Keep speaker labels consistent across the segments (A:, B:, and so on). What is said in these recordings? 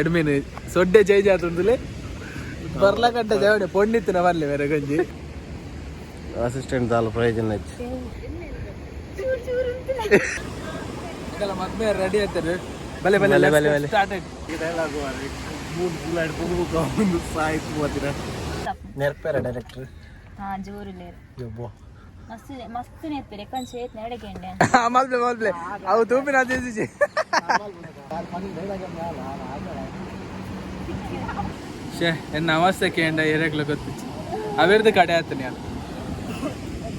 A: Admin ಸೊಡ್ಡೆ change ಆತುಂದುಲೆ ಬರ್ಲ ಗಂಟೆ ಜವಡೆ ಪೊಣ್ಣಿತ್ತಿನ ಬರ್ಲಿ ಬೇರೆ ಗಂಜಿ.
B: ಅಸಿಸ್ಟೆಂಟ್ ದಾಲ ಪ್ರಯೋಜನ ಇಜ್ಜಿ.
A: ಇದೆಲ್ಲ ಮದ್ಮೆ ರೆಡಿ ಆಯ್ತಾರೆ. ಬಲೆ ಬಲೆ
C: ಬಲೆ, ಬಲೆ, ಬಲೆ.
A: ಸ್ಟಾರ್ಟ್.
B: ಡೈಲಾಗ್ ಮೂರು ಬುಲಾಯ್ಡ್ ಬುಕ್ ಒಂದು ಸಾಯ್ತು ಮತ್ತಿನ ನೆರ್ಪೇರ ಡೈರೆಕ್ಟರ್.
D: ಹಾ, ಜೋರು.
B: ಯಬ್ಬೋ.
D: ಮಸ್ತ್ ಮಸ್ತ್ ನೇರ್ಪೇರೆ ಕಂಚೆ ಏತ್ ನೆಡಗೆಂಡೆ.
A: ಮಲ್ಪ್ಲೆ ಮಲ್ಪ್ಲೆ, ಅವು ತೂಪಿನ ಅದೇ. ಶೇ ಎನ್ನ ಅವಸ್ಥೆ ಕೇಂಡ ಏರೆಗ್ಲ ಗೊತ್ತಿಚ್ಚಿ ಅವಿರ್ದು ಕಡೆ ಆತನಿ ನಾನು.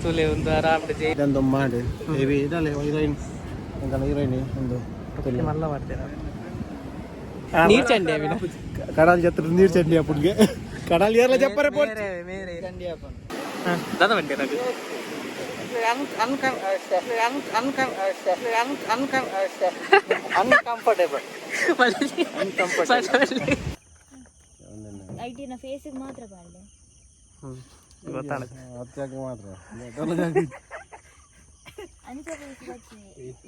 C: ತುಲೆ ಒಂದು ಆರಾಮ್ ಜೈ.
B: ಇದೊಂದು ಮಾಡಿ ಹೆವಿ ಇದಲ್ಲ ಹೀರೋಯಿನ್ ಎಂಕಲ್ಲ ಹೀರೋಯಿನ್ ಒಂದು.
C: ಮಲ್ಲ ಮಾಡ್ತೇನೆ ನೀರ್ ಚಂಡಿ ಅವಿನ.
B: ಕಡಲ್ ಜತ್ರ ನೀರು ಚಂಡಿ ಅಪ್ಪನಿಗೆ ಕಡಲ್ ಏರ್ಲ ಜಪ್ಪರೆ.
C: ಮೇರೆ ದಾದ ಬಂಡೆ ನಗು.
A: ಅನ್ಕಂಫರ್ಟೇಬಲ್.
D: ಐಟಿನ ಫೇಸಿಗೆ ಮಾತ್ರ ಪಾಡ್ಲೆ.
C: ಗೊತ್ತಾಡ.
B: ಅತ್ಯಾಗ ಮಾತ್ರ.
D: ಅಂಚ ಫೇಸ್ ಬಚ್ಚಿ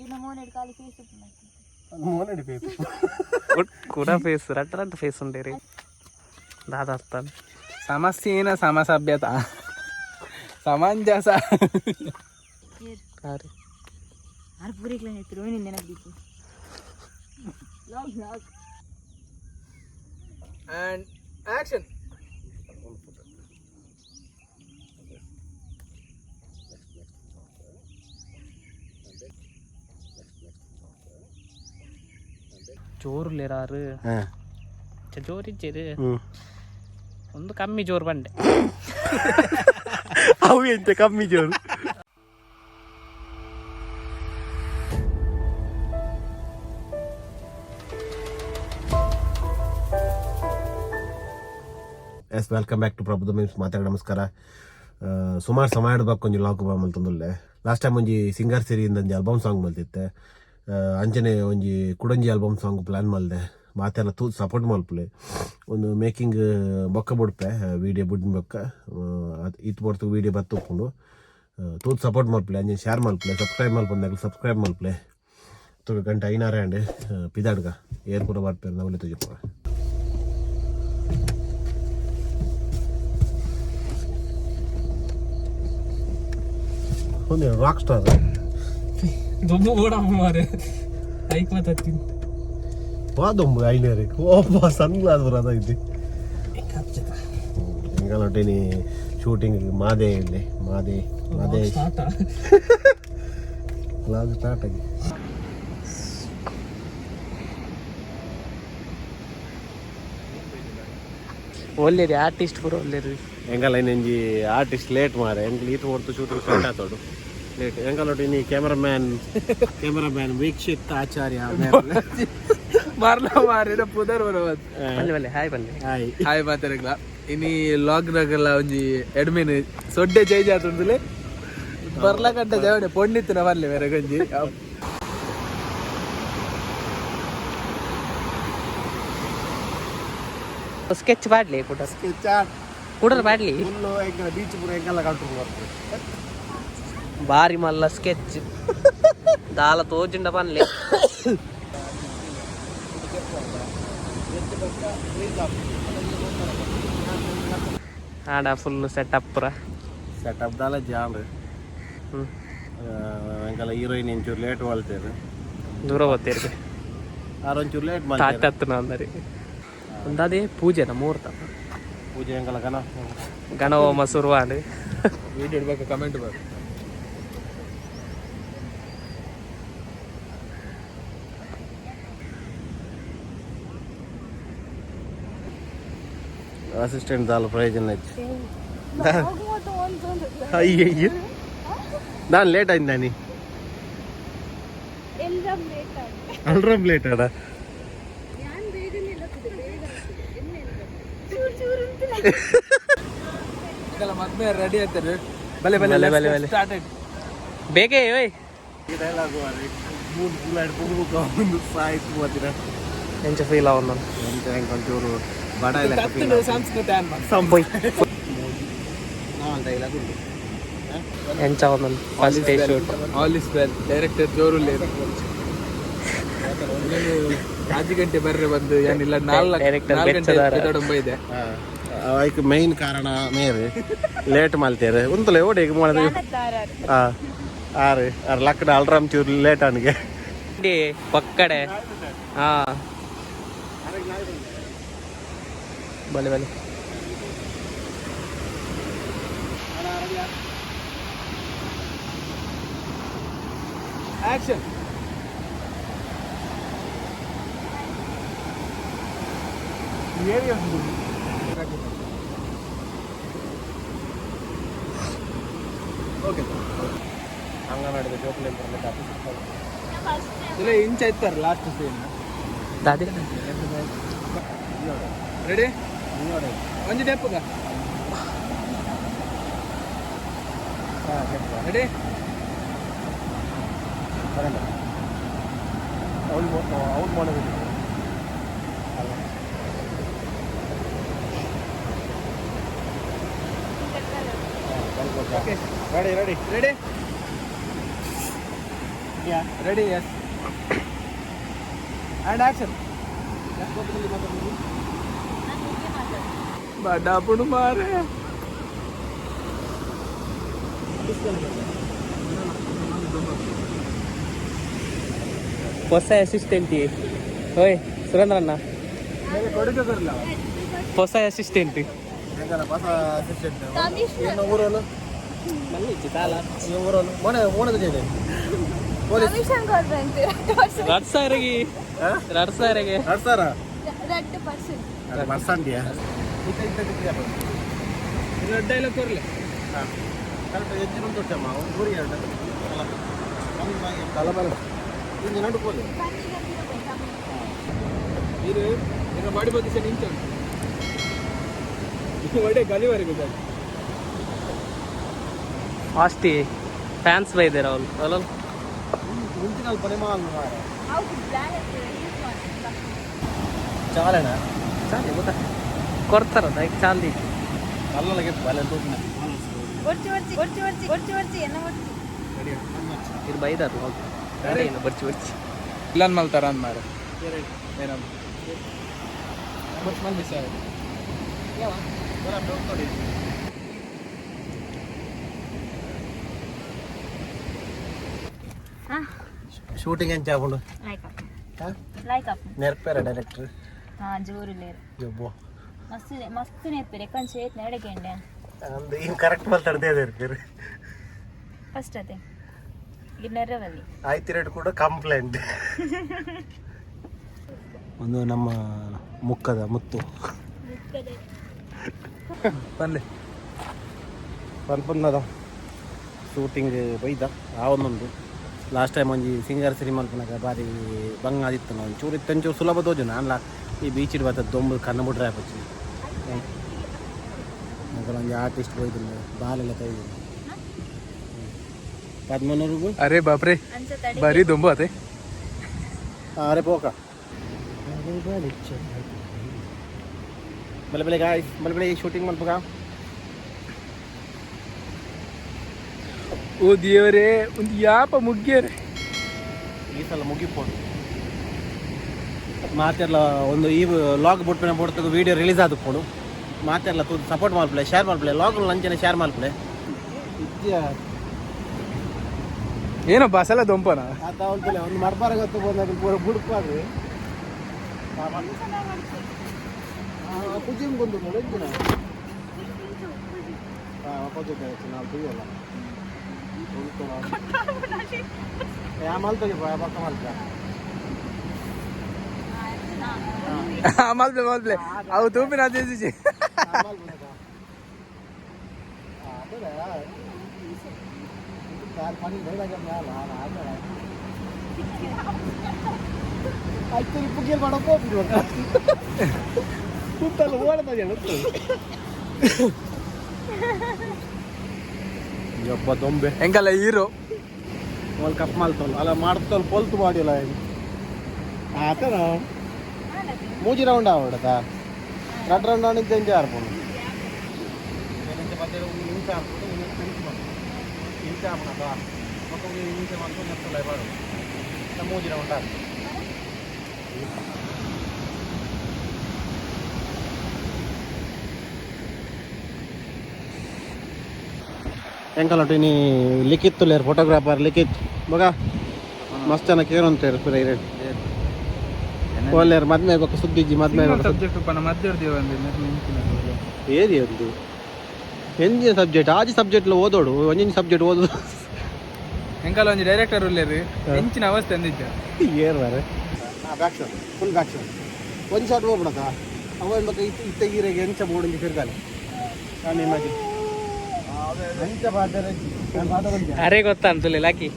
D: ಇನ್ನ ಮೋನೆಡ್ ಖಾಲಿ ಫೇಸ್.
B: ಮೋನಡಿ ಫೇಸ್.
C: ಕೂಡ ಫೇಸ್ ರಡ್ಡ ರಡ್ಡ ಫೇಸ್ ಉಂಡೇರಿ ದಾದ ಅರ್ಥಾನ.
A: ಸಮಸ್ಯೆನ ಸಮಸಭ್ಯತ ಸಮಂಜಸ.
C: ಹಾಂ ರೀ.
D: ಆರು ಪೂರಿಗ್ಲ ನೆತ್ತರು ನಿನ್ನ ನೆನಪಿತ್ತು log log.
A: And action.
C: ಜೋರು ಲೇರಾರು.
B: ಹಾಂ.
C: ಜೋರು ಇಜ್ಜೇರು.
B: ಹ್ಞೂ.
C: ಒಂದು ಕಮ್ಮಿ ಜೋರು ಬಂಡೆ.
B: ಅವು ಎಂತ ಕಮ್ಮಿ ಜೋರು. Yes, welcome back to Prabhuda means ಮಾತಾಡ. ನಮಸ್ಕಾರ. ಸುಮಾರು ಸಮಯ ಇಡ್ಬೇಕು ಒಂಜಿ ಲಾಕ್ ಮಲ್ತೊಂದುಲ್ಲೆ. ಲಾಸ್ಟ್ ಟೈಮ್ ಒಂಜಿ ಸಿಂಗರ್ ಸಿರಿಯಿಂದ ಒಂಜಿ ಆಲ್ಬಮ್ ಸಾಂಗ್ ಮಲ್ತಿತ್ತೆ. ಅಂಚನೆ ಒಂಜಿ ಕುಡೊಂಜಿ ಆಲ್ಬಮ್ ಸಾಂಗ್ ಪ್ಲಾನ್ ಮಲ್ದೆ. ಮಾತೆಲ್ಲ ತೂ ಸಪೋರ್ಟ್ ಮಲ್ಪುಲೆ. ಒಂದು ಮೇಕಿಂಗ್ ಬೊಕ್ಕ ಬುಡ್ಪೆ ವೀಡಿಯೋ ಬುಡ್ ಬೊಕ್ಕ ಇತ್ತು ಬೊರ್ತು ವೀಡಿಯೋ ಬತ್ತುಪ್ಪುಂಡು. ತೂತ್ ಸಪೋರ್ಟ್ ಮಲ್ಪುಲೆ, ಅಂಚನೆ ಶೇರ್ ಮಲ್ಪುಲೆ, ಸಬ್ಸ್ಕ್ರೈಬ್ ಮಲ್ಪಂದಾಗಲಿ ಸಬ್ಸ್ಕ್ರೈಬ್ ಮಲ್ಪುಲೆ. ತೂಕ ಗಂಟೆ ಐನಾರು ಆಂಡ್ ಪಿದಾಡ್ಗ ಏರ್ ಪೂರ ಬರ್ಪೇರು ನವಲಿ ತುಜಪ್ಪ. ಒಂದು ರಾಕ್ ಸ್ಟಾರ್.
C: ದುಮ್ಮು ಕೂಡ ಮಾರೆ ಐಕ್ ಮಾತಾಡ್ತೀನಿ.
B: ವಾದೊಂಬು ಐನೂರು ಓಪ ಸನ್ ಗ್ಲಾಸ್ ಬರೋದ ಇದು. ಎಂಗಲೊಟ್ಟಿನಿ ಶೂಟಿಂಗ್ ಮಾದೇ ಇಲ್ಲಿ ಮಾದೇ ಮಾದೇ ವ್ಲಾಗ್ ಸ್ಟಾರ್ಟ್ ಆಗಿ.
C: ಒಳ್ಳೇರಿ ಆರ್ಟಿಸ್ಟ್ ಪೂರ ಒಳ್ಳೇರಿ.
B: ಎಂಗಲ ಇನ್ನೊಂಜಿ ಆರ್ಟಿಸ್ಟ್ ಲೇಟ್ ಮಾರೆ. ಎಂಕಲ್ ಈತ ಹೊರ್ತು ಶೂಟಿಂಗ್ ಸ್ಟಾರ್ಟ್ ಆತೋಡು ಲೇಟ್. ಎಂಗಲೊಟ್ಟಿನಿ ಕ್ಯಾಮರಾಮ್ಯಾನ್ ಕ್ಯಾಮರಾಮ್ಯಾನ್ ವೀಕ್ಷಿತ್ ಆಚಾರ್ಯ.
A: ಮಾರ್ಲ ಮಾರಿನ ಪುದರ್ ಬರವತ್.
C: ಬಲ್ಲೆ ಬಲ್ಲೆ, ಹಾಯ್ ಬಲ್ಲೆ.
B: ಹಾಯ್.
A: ಹಾಯ್ ಮಾತಾಡಗ್ಲ. ಇನಿ ಲಾಗ್ ನಗಲ್ಲ ಒಂಜಿ ಎಡ್ಮಿನ್ ಸೊಡ್ಡೆ ಚೇಂಜ್ ಆತುಂದುಲೆ ಬರ್ಲ ಗಂಟೆ ಜವಡೆ ಪೊಣ್ಣಿತ್ತಿನ ಬರ್ಲಿ ಬೇರೆ ಗಂಜಿ.
C: ಸ್ಕೆಚ್ ಪಾಡ್ಲಿ ಕೂಡ ಕೂಡ ಪಾಡ್ಲಿ.
B: ಫುಲ್ಲು ಎಂಕಲ ಬೀಚ್ ಪೂರ ಎಂಕಲ ಕಂಟ್ರೋಲ್ ಬರ್ತದೆ.
C: ಬಾರಿ ಮಲ್ಲ ಸ್ಕೆಚ್ ದಾಲ ತೋಜುಂಡ ಪನ್ಲೆ. ಆಡ ಫುಲ್ ಸೆಟಪ್ ಪೂರ.
B: ಸೆಟಪ್ ದಾಲ ಜಾಲ್.
C: ಹ್ಮ್.
B: ಎಂಕಲ ಹೀರೋಯಿನ್ ಒಂಚೂರು ಲೇಟ್ ವಾಳ್ತೇರು.
C: ದೂರ ಹೋಗ್ತೇರಿ.
B: ಆರು ಒಂಚೂರು ಲೇಟ್ ಮಾಡ್ತಾರೆ.
C: ತಾತತ್ನ ಅಂದರೆ ಒಂದಾದೇ ಪೂಜೆನ ಮುಹೂರ್ತ.
B: ಪೂಜೆ ಎಂಕಲ ಗಣ
C: ಗಣಹೋಮ ಶುರುವಾಂಡ್.
A: ವಿಡಿಯೋ ಇಡ್ಬೇಕು, ಕಮೆಂಟ್ ಬೇಕು.
B: ಅಸಿಸ್ಟೆಂಟ್ ದಾಲ ಪ್ರಯೋಜನ ಇಜ್ಜಿ. ಅಯ್ಯಯ್ಯ, ನಾನು ಲೇಟ್ ಆಯ್ತು ನಾನಿ. ಅಲ್ರಮ್ ಲೇಟ್ ಆಡ.
A: ಇದೆಲ್ಲ ಮದ್ಮೆ ರೆಡಿ ಆಯ್ತಾರೆ. ಬಲೆ ಬಲೆ
C: ಬಲೆ, ಬಲೆ, ಬಲೆ.
A: ಸ್ಟಾರ್ಟ್.
C: ಬೇಗ ಓಯ್.
B: ಡೈಲಾಗ್ ಮೂರು ಬುಲಾಯ್ಡ್ ಬುಕ್ ಒಂದು ಸಾಯ್ತು ಮತ್ತಿನ.
C: ಎಂಚ ಫೀಲ್ ಅವನು?
B: ಎಂತ ಹೆಂಗೆ ಒಂಚೂರು ಬಡ ಇಲ್ಲ.
A: ಸಂಸ್ಕೃತ ಅನ್ಮ.
C: ಪೊಯ್.
B: ಡೈಲಾಗ್ ಉಂಟು.
C: ಎಂಚ ಅವನು first day shoot?
A: All is well. Director ಜೋರು. ಆಜಿ ಗಂಟೆ ಬರ್ರೆ ಬಂದು ಏನಿಲ್ಲ 4
C: Director
A: 4 ಗಂಟೆ
C: ಬೆಚ್ಚದಾರ.
A: ಎದ್ದೊಡಂಬ ಇದೆ.
B: ಐಕ್ ಮೈನ್ ಕಾರಣ ಮೇರು ಲೇಟ್ ಮಾಡ್ತೇವೆ ಉಂತಲೆ ಓಡಿ ಮಾಡೋದು. ಹಾಂ ಆರು ಆರು ಲಕ್ಕಡ ಅಲ್ರಾಮ್ ಚೂರು ಲೇಟ್ ಅನಿಗೆ.
C: ಪಕ್ಕಡೆ ಹಾ ಬಲೆ ಬಲೆ.
A: ಆಕ್ಷನ್. ಓಕೆ.
B: ಅಂಗನವಾಡಿದ ಜೋಕುಲೆ.
A: ಇಲ್ಲ ಇಂಚ ಇತ್ತಾರೆ ಲಾಸ್ಟ್ ಸೀನ್.
C: ದಾದಿ.
A: ರೆಡಿ, ಒಂಜಿ ಟೆಪ್ಪುಗ. Ready.
B: ಅವ್ನು ಮಾಡೋದು.
A: Okay.
B: Ready ready.
A: Ready ready, yes and action. ಬಡಾಪುಡು ಮಾರೆ.
C: ಹೊಸ ಅಸಿಸ್ಟೆಂಟ್ ಓಯ್ ಸುರೇಂದ್ರಣ್ಣ.
A: ಕೊಡುಗೆ ಬರಲ್ಲ.
C: ಹೊಸ ಅಸಿಸ್ಟೆಂಟ್.
B: ಏನು ಊರಲ್ಲ? ಊರಲ್ಲ ಮನೆ ಓಣದ ಇದೆ.
D: ಕಮಿಷನ್ ಕೊಡ್ಬಂತೆ.
C: 2000ಗೆ, 2000ಗೆ.
B: 2000.
D: 2%.
B: ಬರ್ಸಂಡಿಯಾ?
A: ದೊಡ್ಡ ಡೈಲಾಗ್ ಕೊರ್ಲೆ.
B: ಕರೆಕ್ಟ್ ಹೆಜ್ಜೆ ಬಂದು ತೊಟ್ಟಮ್ಮ ಊರಿಗೆ ಎರಡು ತಲೆ ಮೇಲೆ ಇಂದು ನಡು ಪೋಲಿ.
A: ಇದು ಇದರ ಬಾಡಿ ಪೊಸಿಷನ್ ಇಂಚ ಉಂಟು. ಇದು ಒಳ್ಳೆ ಗಲಿವರೆಗೂ ಸರ್.
C: ಆಸ್ತಿ ಫ್ಯಾನ್ಸ್ ಬೈದಾರ ಅವ್ರು ಅಲ್ಲ.
B: ಮುಂಚಿನ ಪನೆ ಮಾಲ್.
D: ಹೌದು, ಬ್ಯಾಲೆನ್ಸ್ ಯೂಸ್ ಮಾಡ್ತೀನಿ.
B: ಚಾಲಣ.
C: ಚಾಲಿ ಗೊತ್ತಾ ಕೊಡ್ತಾರ ಅದಕ್ಕೆ ಚಾಲಿ.
B: ಅಲ್ಲಲ್ಲ ಬಲೆ ತೋಪಿನ.
D: ಒರ್ಚಿ ಒರ್ಚಿ ಒರ್ಚಿ ಒರ್ಚಿ ಒರ್ಚಿ ಒರ್ಚಿ ಎನ್ನ ಒರ್ಚಿ.
C: ಇದು ಬೈದಾರ ಹೋಗಿ ಏನು ಬರ್ಚಿ ಬರ್ಚಿ.
A: ಇಲ್ಲನ್ ಮಲ್ತಾರ ಅಂದ್ ಮಾರೆ ಏನಮ್ಮ ಮಲ್ ಬಿಸಿ ಆಗಿದೆ.
B: ಶೂಟಿಂಗ್ ಎಂಚ ಆಪುಂಡು?
D: Like up like up.
B: ನೆರ್ಪೇರ ಡೈರೆಕ್ಟರ್?
D: ಹಾ, ಜೋರು ಲೇರು.
B: ಜೊಬ್ಬು.
D: ಮಸ್ತ್ ಮಸ್ತ್ ನೇರ್ಪೇರೆ ಕಂಚೆ ಏತ್ ನೆಡಗೆ ಎಂಡೆ.
B: ಅಂದ್ ಹಿಂಗೆ ಕರೆಕ್ಟ್ ಮಾತಾಡ್ದೇ ಇರ್ತೀರಿ.
D: ಫಸ್ಟ್ ಅದೇ ಗಿನ್ನರವಲ್ಲಿ.
B: ಆಯ್ತು, ರೇಟ್ ಕೂಡ ಕಂಪ್ಲೇಂಟ್. ಒಂದು ನಮ್ಮ ಮುಕ್ಕದ ಮುತ್ತು.
A: ಪನ್ಲೆ.
B: ಪನ್ಪನ್ನದ ಶೂಟಿಂಗ್ ಬೈದ ಆವೊಂದೊಂದು ಲಾಸ್ಟ್ ಟೈಮ್ ಒಂಜಿ ಸಿಂಗರ್ ಸಿನಿಮಾ ಮಲ್ಪನಗ ಬಾರಿ ಬಂಗ ಆದಿತ್ತು. ನಾವು ಒಂಚೂರು ಇತ್ತು, ಒಂಚೂರು ಸುಲಭ ತೋಜು ನಾನ್ಲ ಈ ಬೀಚ್ ಬತ್ತ ದೊಂಬು ಕಣ್ಣು ಬಿಡ್ರೆ ಆಪಚ್ಚಿ. ಒಂಜಿ ಆರ್ಟಿಸ್ಟ್ ಬೈದಿಲ್ಲ ಬಾಲೆಲ್ಲ ಕೈ ಪದ್ಮನೂರಿಗೂ.
A: ಅರೆ ಬಾಪ್ರೆ.
D: ಅಂಚ ತಡಿ.
A: ಬಾರಿ ದೊಂಬು ಅದೇ.
B: ಅರೆ ಪೋಕ ಬಲೆ ಬಲೆ ಗಾಯ್ಸ್, ಬಲೆ ಬಲೆ ಶೂಟಿಂಗ್ ಮಲ್ಪಗ.
A: ಓ ದೇವರೇ, ಒಂದು ಯಾಪ ಮುಗ್ಗಿಯರೆ.
B: ಈ ಸಲ ಮುಗಿಪೋಡು ಮಾತೆಲ್ಲ ಒಂದು ಈ ಲಾಗ್ ಬುಟ್ಪಿನ ಬುಡ್ತಗ ವೀಡಿಯೋ ರಿಲೀಸ್ ಆದಕ್ಕೋಡು ಮಾತೆಲ್ಲ ತೂದು ಸಪೋರ್ಟ್ ಮಲ್ಪಲೆ, ಶೇರ್ ಮಲ್ಪಲೆ, ಲಾಗ್ ಲಂಚನೆ ಶೇರ್ ಮಲ್ಪಲೆ.
A: ಏನೋ ಬಸಲ ದೊಂಪನ.
B: ಆತ ಒಂದು ಮರ್ಬಾರ ಗೊತ್ತು ಬಂದಾಗ ಪೂರ ಬುಡ್ಪಾದು ಪೂಜೆ ಬಂದು ನೋಡಿದ್ದಿನ. ಹಾಂ, ಪೂಜೆ ನಾವು ತುಯ್ಯಲ್ಲ. ಯಾ ಮಲ್ತಗೆ ಪಕ್ಕ ಮಲ್ಪ.
A: ಮಲ್ಪ್ಲೆ ಮಲ್ಪ್ಲೆ, ಅವು ತೂಪಿನ ಅದೇ.
B: ಪುಗ್ಗಿಲ್ ಮಾಡಕ್ ಹೋಗ್ಬಿಡು ಕೂತಲ್ಲ ಓಡದ ಹೇಳುತ್ತೆ. ಯಪ್ಪ ದೊಂಬೆ.
A: ಎಂಕಲ್ಲ ಹೀರೋ.
B: ಅವಳು ಕಪ್ ಮಲ್ತೋಲ್ ಅಲ್ಲ ಮಾಡ್ತೋಲ್ ಪೊಲ್ತು ಮಾಡಿಲ್ಲ ಆತನ. ಮೂಜಿ ರೌಂಡ್ ಆವಡತ, 2 ರೌಂಡ್ ಆಣಿದ್ದ ಇಂಚ ಆರ್ಪುಂಡು ಇಂಚ ಆರ್ಪುಂಡು ಇಂಚ ಆಪುಣದ ಬೊಕ್ಕ ಇಂಚ ಮಲ್ತು ನೆತ್ತಲ ಬಾಡು ಮೂಜಿ ರೌಂಡ್ ಆರ್ಪುಂಡು. ಎಂಕಲೊಟ್ಟು ಇನಿ ಲಿಖಿತ್ ತುಲ್ಲೇರ್ ಫೋಟೋಗ್ರಾಫರ್ ಲಿಖಿತ್ ಮಗ ಮಸ್ತ್ ಜನ ಕೇರುಂತೇರು ಪೂರ ಇರೇಟ್ ಒಲ್ಲೇರು ಮದ್ಮೆ ಬೊಕ್ಕ ಸುದ್ದಿಜ್ಜಿ ಮದ್ಮೆ ಬೊಕ್ಕ
A: ಸಬ್ಜೆಕ್ಟ್ ಉಪ್ಪನ ಮಧ್ಯೆ
B: ಏರಿ ಒಂದು ಎಂಜಿನ ಸಬ್ಜೆಕ್ಟ್ ಆಜಿ ಸಬ್ಜೆಕ್ಟ್ ಓದೋಡು ಒಂಜಿನ ಸಬ್ಜೆಕ್ಟ್ ಓದು
A: ಎಂಕಲ ಒಂಜಿ ಡೈರೆಕ್ಟರ್ ಉಲ್ಲೇರು ಎಂಚಿನ ಅವಸ್ಥೆ ಅಂದಿದ್ದ
B: ಏರ್ ಮಾರೆ back shot full back shot ಒಂದು ಶಾಟ್ ಹೋಗ್ಬಿಡತ್ತ ಅವ ಬೊಕ್ಕ ಇತ್ತ ಇತ್ತ ಈರೆಗೆ ಎಂಚ ಬೋರ್ಡ್ ತಿರ್ಗಾಲೆ ನಾನು ಇಮ್ಯಾಜಿನ್ ಎಂಚ ಪಾತ್ರ ನಾನು ಪಾತ್ರ
C: ಅರೆ ಗೊತ್ತಾ ಅಂತಲೇ ಲಾಕಿ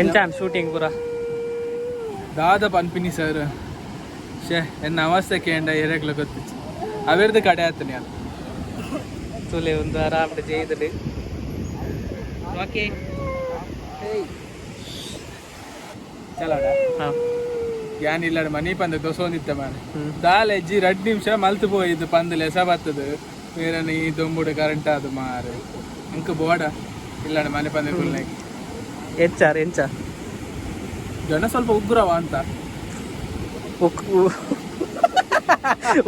C: ಎಂಚಾನ್ ಶೂಟಿಂಗ್ ಪೂರ
A: ದಾದ ಪನ್ಪಿನಿ ಸರ್ ಶೇ ಎನ್ನ ಅವಸ್ಥೆ ಕೇಂಡ ಏರೆಗ್ಲ ಗೊತ್ತಿತ್ತು ಅವೆರ್ದು ಕಡೆ ಆತನಿ ಅಲ್ಲ
C: ತುಲೆ ಒಂದು ಆರಾಮ್ ಜೈದಡು ಓಕೆ
A: ಚಲೋಡ
C: ಹಾ
A: ಯಾನ್ ಇಲ್ಲಡ ಮನಿ ಪಂದ ದೊಸೊಂದಿತ್ತ ಮಾರೆ ದಾಲ್ ಎಜ್ಜಿ ರಡ್ ನಿಮಿಷ ಮಲ್ತು ಪೋಯಿದ್ದು ಪಂದ್ ಲೆಸ ಬತ್ತದು ಬೇರೆ ಈ ದೊಂಬುಡು ಕರೆಂಟ್ ಅದು ಮಾರೆ ಅಂಕ ಬೋಡ ಇಲ್ಲಡ ಮನೆ ಪಂದ ಕುಲ್ನಾಗಿ
C: ಎಂಚಾರ್ ಎಂಚ
A: ಜನ ಸ್ವಲ್ಪ ಉಗ್ರವ ಅಂತ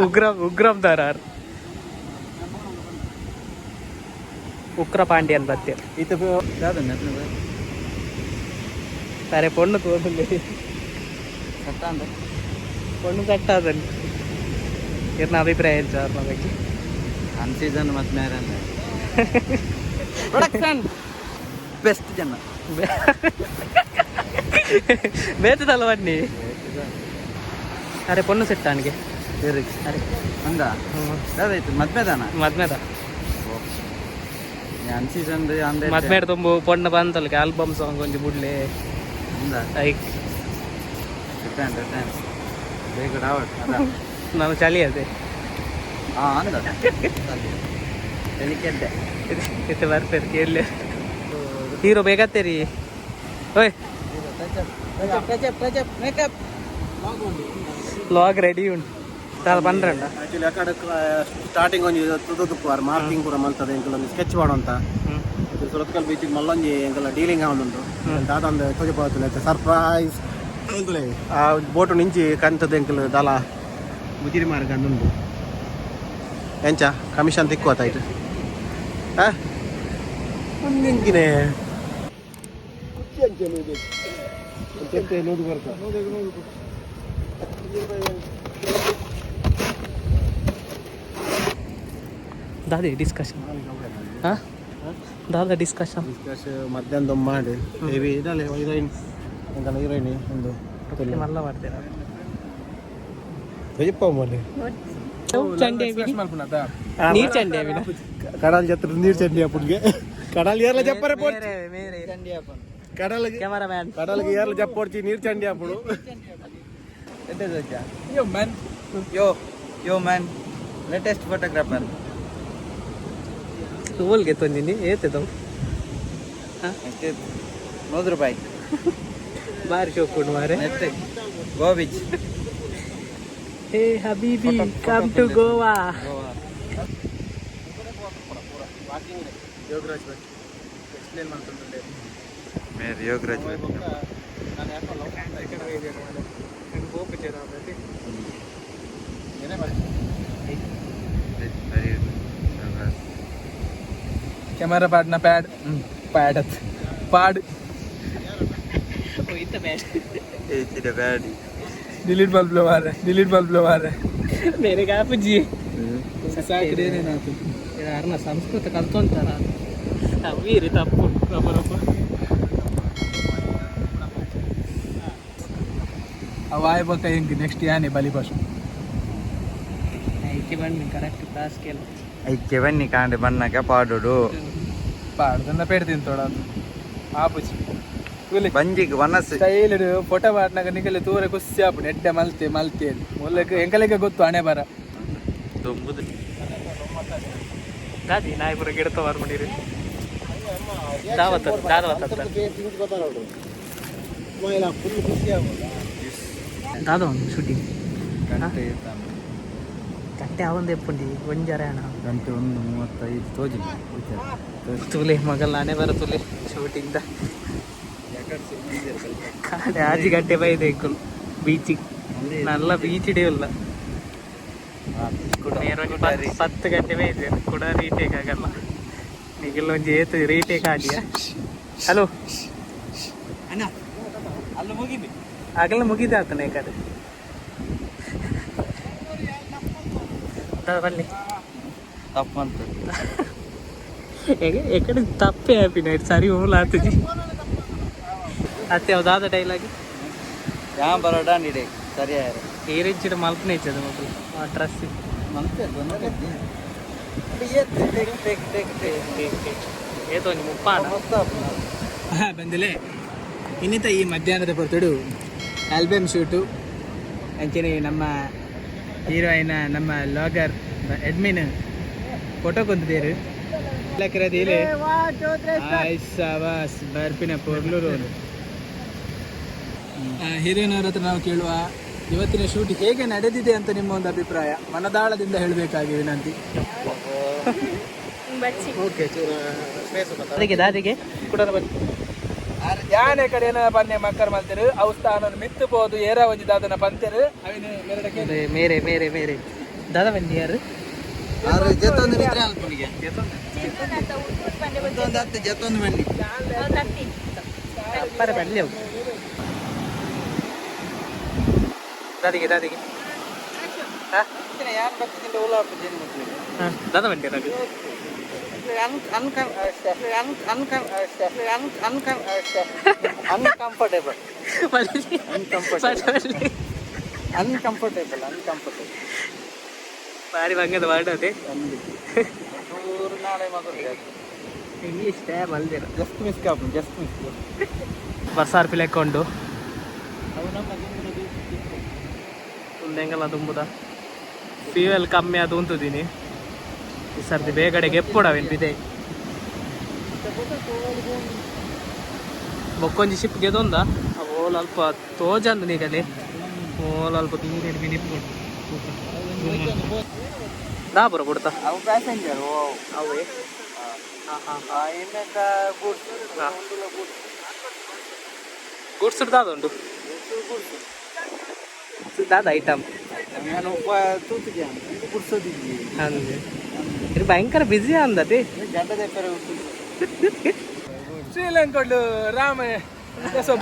C: ಉಗ್ರಂ ಉಗ್ರಂ ದಾರಾರ್ ಉಗ್ರ ಪಾಂಡ್ಯನ್ ಬತ್ತೆ
B: ಈತ
C: ಸరే పొన్ను తోడుంది పొన్ను కట్టాదండి ಇರ್ನ ಅಭಿಪ್ರಾಯ ಏನು ಸರ್ నా ಬಗ್ಗೆ
E: ಅನ್ ಸೀಸನ್ ಮತ್ತೆ ಮೇರೆ
C: ಪ್ರೊಡಕ್ಷನ್
E: ಬೆಸ್ಟ್ ಜನ
C: ಬೇತದಲ್ಲ ಬನ್ನಿ ಅರೆ ಪೊಣ್ಣು ಸೆಟ್ ಅನ್ಗೆ ಅರೆ
E: ಅಂದ ದಾದಾಯ್ತು ಮದ್ಮೆದಾನ
C: ಮದ್ಮೆದ
E: ಅನ್ ಸೀಸನ್ ಅಂದೆ
C: ಮದ್ಮೇಡ ತುಂಬು ಪೊಣ್ಣು ಬಂತಲ್ಗೆ ಆಲ್ಬಮ್ ಸಾಂಗ್ ಒಂಜಿ ಬುಡ್ಲೆ
E: ಅಂದ
C: like
E: return return ಬೇಗ ಡಾವಟ್ ಅದ
C: ನಾನು ಚಳಿ ಅದೇ
E: ಹಾ ಅಂದ ತೆಲಿಕೆದ್ದೆ
C: ಇತ್ತೆ ಬರ್ಪೇರು ಕೇಳಲಿ ಹೀರೋ ಬೇಗತ್ತೇರಿ ಓಯ್ ಲಾಗ್ ರೆಡಿ ಉಂಟು ದಾದ ಪನ್ರಂಡ
B: ಆಕ್ಚುಲಿ ಆ ಕಡೆ ಸ್ಟಾರ್ಟಿಂಗ್ ಒಂಜಿ ತುದುಪುವಾರ್ ಮಾರ್ಕಿಂಗ್ ಪೂರ ಮಲ್ತದೆ ಎಂಕಲ್ ಒಂಜಿ ಸ್ಕೆಚ್ ಮಾಡುವಂತ ಸುರತ್ಕಲ್ ಬೀಚಿಗೆ ಮಲ್ಲೊಂಜಿ ಎಂಕಲ್ ಡೀಲಿಂಗ್ ಆವೊಂದುಂಡು ದಾದ ಒಂದು ತೋಜಪಾವತ್ತುಲೆ ಸರ್ಪ್ರೈಸ್ ಆ ಬೋಟು ನಿಂಚಿ ಕಂತದ ಎಂಕಲ್ ದಾಲ ಮುಜಿರಿ ಮಾರ್ಗ ಅಂದುಂಡು ಎಂಚ ಕಮಿಷನ್ ತಿಕ್ಕುವತ್ತ ಇಟ್ಟು ಆ ಒಂದಿಂಕಿನೇ
C: ದಾದಿ ಡಿಸ್ಕಷನ್ ಹಾ ದಾದ ಡಿಸ್ಕಷನ್
B: ಡಿಸ್ಕಸ್ ಮಧ್ಯಾಹ್ನ ಮಾಡಿ ಹೆವಿ ಇದಲ್ಲ ಹೀರೋಯಿನ್ ಎಂಕಲ್ಲ ಹೀರೋಯಿನ್ ಒಂದು
C: ಮಲ್ಲ ಮಾಡ್ತೀರಾ
B: ತೋಜಪ್ಪ ಮಲ್ಲಿ
C: ಚಂಡೆ
A: ಮಲ್ಪುನತ
C: ನೀರ್ ಚಂಡೆ
B: ಕಡಲ್ ಜತ್ರ ನೀರು ಚಂಡಿ ಅಪ್ಪನಿಗೆ ಕಡಲ್ ಏರ್ಲ ಜಪ್ಪರೆ ಪೋಡ್ಚಿ
C: ಮೇರೆ
B: ಕಡಲ್
C: ಕೆಮರಾಮ್ಯಾನ್
B: ಕಡಲ್ಗೆ ಏರ್ಲ ಜಪ್ಪೋಡ್ಚಿ ನೀರು ಚಂಡಿ ಅಪ್ಪಡು
A: yo man
E: yo yo man latest photographer
C: ತೋಲ್ಗೆ ತೊಂದಿನಿ ಏತೆದವು
E: ನೂರು ರೂಪಾಯಿ
C: ಬಾರಿ ಶೋಕುಂಡು ಮಾರೆ
E: ನೆಟ್ ಗೋ ಬೀಚ್
C: ಹೇ ಹಬೀಬಿ come to Goa
E: Goa
A: Yogaraj Bhat explain ಮಾಡ್తుంటుండే
E: ಮೇರೆ ಯೋಗರಾಜ್
A: ಕೆಮರಾ ಪಾಡ್ನ ಪ್ಯಾಡ್ ಪ್ಯಾಡ್ ಅತ್ ಪಾಡ್
E: ಬ್ಯಾಡಿ
A: ಡಿಲೀಟ್ ಬಲ್ಬ್ಲ ಮಾರೆ ಡಿಲೀಟ್ ಬಲ್ಬ್ಲ ಮಾರೆ
C: ಮೇರೆ ಕಾಪುಜಿ
A: ಸಾಕಿದೇನೇನಾಯ್ತು
C: ಯಾರನ್ನ ಸಂಸ್ಕೃತ ಕಲ್ತೊಂತಾರ ವೀರಿ ತಪ್ಪು ರೊಬ್ಬ
A: ಅವಾಯ್ ಬೊಕ್ಕ ಎಂಕ್ ನೆಕ್ಸ್ಟ್ ಯಾನೆ ಬಲಿ ಭಾಷೆ
C: ಐಕೆ ಬನ್ನಿ ಕರೆಕ್ಟ್ ಕ್ಲಾಸ್ ಕೇಳ
E: ಐಕೆ ಬನ್ನಿ ಕಾಂಡೆ ಬಣ್ಣಕ ಪಾಡೋಡು
A: ಪಾಡ್ದನ್ನ ಪೇಡ್ತೀನಿ ತೋಡ ಅದು ಆಪುಜಿ ಕೂಲಿ
E: ಬಂಜಿಗ್ ವನಸ್
A: ಸ್ಟೈಲ್ ಫೋಟೋ ಪಾಡ್ನಾಗ ನಿಕಲೆ ತೂರೆ ಖುಷಿ ಆಪುಂಡು ಎಡ್ಡೆ ಮಲ್ತೆ ಮಲ್ತೆ ಮೊಲ್ಲಕ್ಕೆ ಎಂಕಲೆಗೆ ಗೊತ್ತು ಹಣೆ ಬರ
E: ತುಂಬುದು
C: ದಾದಿ ನಾಯಿಪುರ ಗಿಡತ ಬರ್ಕೊಂಡಿರಿ ದಾವತ್ತ ದಾದವತ್ತ
B: ಫುಲ್ ಖುಷಿ ಆಗೋದು
C: ದಾದ ಒಂದು ಶೂಟಿಂಗ್
E: ಗಂಟೆ
C: ಗಂಟೆ ಆವಂದ ಎಪ್ಪುಂಡಿ ಒಂಜಾರೆ ಅಣ್ಣ
E: ಗಂಟೆ 1:35 ತೋಜಿಲ್ಲ
C: ತುಲೆ ಮಗಲ್ ನಾನೇ ಬರ ತುಲೆ ಶೂಟಿಂಗ್ the ಕಾಡೆ ಆಜಿ ಗಂಟೆ ಬೈದೆ ಇಕ್ಕುಲು ಬೀಚಿಗೆ ನಲ್ಲ ಬೀಚ್ ಹಿಡಿಯಲ್ಲ ಮೇರ್ ಒಂಜಿ 10 ಗಂಟೆ ಬೈದೆ ಕೂಡ ರೀಟೇಕ್ ಆಗಲ್ಲ. ನಿಗಲ್ ಒಂಜಿ ಏತ್ ರೀಟೇಕ್ ಆಡಿಯ. ಹಲೋ.
E: ಅಣ್ಣ, ಅಲ್ಲಿ ಮುಗಿಬಿ.
C: ಆಗಲ್ಲ, ಮುಗಿದ ಆತನ ಏಕಾದ್ರೆ ಬನ್ನಿ.
E: ತಪ್ಪಂತ.
C: ಹೇಗೆ ಎಕಡೆ ತಪ್ಪೇ ಹ್ಯಾಪಿ ನೈಟ್ ಸರಿ ಹೋಗ್ಲ ಆತಜಿ ಅತ್ತೆ ಯಾವ್ದಾದ ಡೈಲಾಗ್.
E: ಯಾ ಬರೋಡ ನೀಡೆ ಸರಿ ಆಯ್ತು.
C: ಏರಿಂಚಿಡ ಮಲ್ಪನೆ ಇಚ್ಚದ ಮೊದಲು ಆ ಡ್ರೆಸ್.
E: ಮಂತೆ ತೊಂದರೆ. Take take take take.
C: ಏತೋ ಒಂಜಿ ಮುಪ್ಪಾಣ.
A: ಬಂದಿಲೆ ಇನ್ನಿತ ಈ ಮಧ್ಯಾಹ್ನದ ಪೊರ್ತುಡು ಆಲ್ಬಮ್ ಶೂಟು. ಅಂಚನೆ ನಮ್ಮ ಹೀರೋಯಿನ ನಮ್ಮ ಲಾಗರ್ ಅಡ್ಮಿನ್ ಫೋಟೋ ಕೊಂತಿದ್ದೇರು. ಸಾವಾಸ್ ಬರ್ಪಿನ ಪೊರ್ಲೂರು. ಹೀರೋಯಿನ್ ಅವ್ರ ಹತ್ರ ನಾವು ಕೇಳುವ, ಇವತ್ತಿನ ಶೂಟ್ ಹೇಗೆ ನಡೆದಿದೆ ಅಂತ ನಿಮ್ಮ ಒಂದು ಅಭಿಪ್ರಾಯ ಮನದಾಳದಿಂದ ಹೇಳಬೇಕಾಗಿ ವಿನಂತಿ. ಓಕೆ.
C: ಅದಕ್ಕೆ ದಾದಿಗೆ ಕೂಡ ಬನ್ನಿ.
A: ಯಾನೆ ಕಡೆ ಏನ ಪನ್ನೆ ಮಕ್ಕರ್ ಮಲ್ತೆರು ಅವು ಸ್ಥಾನ ಮಿತ್ತು ಪೋದು ಏರ ಒಂಜಿ ದಾದನ ಪಂತೆರು ಅವಿನ ಮೆರಡಕ್ಕೆ.
C: ಮೇರೆ ಮೇರೆ ಮೇರೆ ದಾದ ಬನ್ನಿ ಯಾರು.
E: ಆರು ಜೊತೊಂದು ಮಿತ್ರ ಅಲ್ಪನಿಗೆ.
D: ಜೇತೊಂದು ಉಟ್ಟು ಬಂಡೆ.
E: ಜೊತೊಂದು ಹತ್ತು ಜೊತೊಂದು ಬನ್ನಿ.
D: ತತ್ತಿ.
C: ಅಪ್ಪರ ಬನ್ನಿ ಅವು. ದಾದಿಗೆ ದಾದಿಗೆ ಹಾ.
E: ಯಾರು ಬರ್ತಿದ್ದೆ ಓಲಾ ಜೇನು ಮಕ್ಕಳಿಗೆ.
C: ಹಾ, ದಾದ ಬನ್ನಿ ರಘು.
E: ಅನ್ಕಂಫರ್ಟೇಬಲ್.
C: ಬನ್ನಿ.
E: ಅನ್ಕಂಫರ್ಟೇಬಲ್.
C: ಬನ್ನಿ.
E: Uncomfortable, uncomfortable.
C: ಬಾರಿ ಬಂಗದ ವರ್ಡ್ ಅದೇ.
E: ಚೂರು ನಾಳೆ ಮಗಳು.
C: ಇಂಗ್ಲೀಷ್ ಟ್ಯಾಬ್ ಅಲ್ದಿರ.
E: ಜಸ್ಟ್ ಮಿಸ್ ಕಾಪು, ಜಸ್ಟ್ ಮಿಸ್.
C: ಬಸ್ಸಾರ್ ಪಿಲೆಕೊಂಡು.
E: ಅವು ನಮ್ಮ ದುಂಬುದ.
C: ಉಂದೆಂಗಲ್ಲ ದುಂಬುದ ಫ್ಯೂಯಲ್ ಕಮ್ಮಿ ಅದು ಉಂತುದೀನಿ. ಈ ಸರ್ತಿ ಬೇಗಡೆ ಗೆಪ್ಪುಡವೇನು ಬಿದೆ ಬೊಕ್ಕೊಂಜಿ ಶಿಪ್ ಗೆದೊಂದ ಓಲ್ ಅಲ್ಪ ತೋಜಂದು ನೀಗಲಿ ಓಲ್ ಅಲ್ಪ ದೂರ ಮಿನಿಪ್ಪು ದಾ ಬರ ಬಿಡ್ತಾ.
E: ಅವು ಪ್ಯಾಸೆಂಜರ್ ಓ.
C: ಅವೇ.
E: ಇನ್ನೆಂತ ಗೂಡ್ಸ್. ಗೂಡ್ಸ್.
C: ಗುಡ್ಸ್ ದಾದ ಉಂಟು ದಾದ ಐಟಮ್.
E: ನಾನು ಒಬ್ಬ ತೂತಿಗೆ ಗುಡ್ಸೋದಿದ್ವಿ.
C: ಅಂದೆ ಇದು ಭಯಂಕರ ಬ್ಯುಸಿ ಅಂದತೆ.
E: ಗಂಟೆ ಪೆರ.
A: ಶ್ರೀಲಂಕಾಡ್ಲು ರಾಮ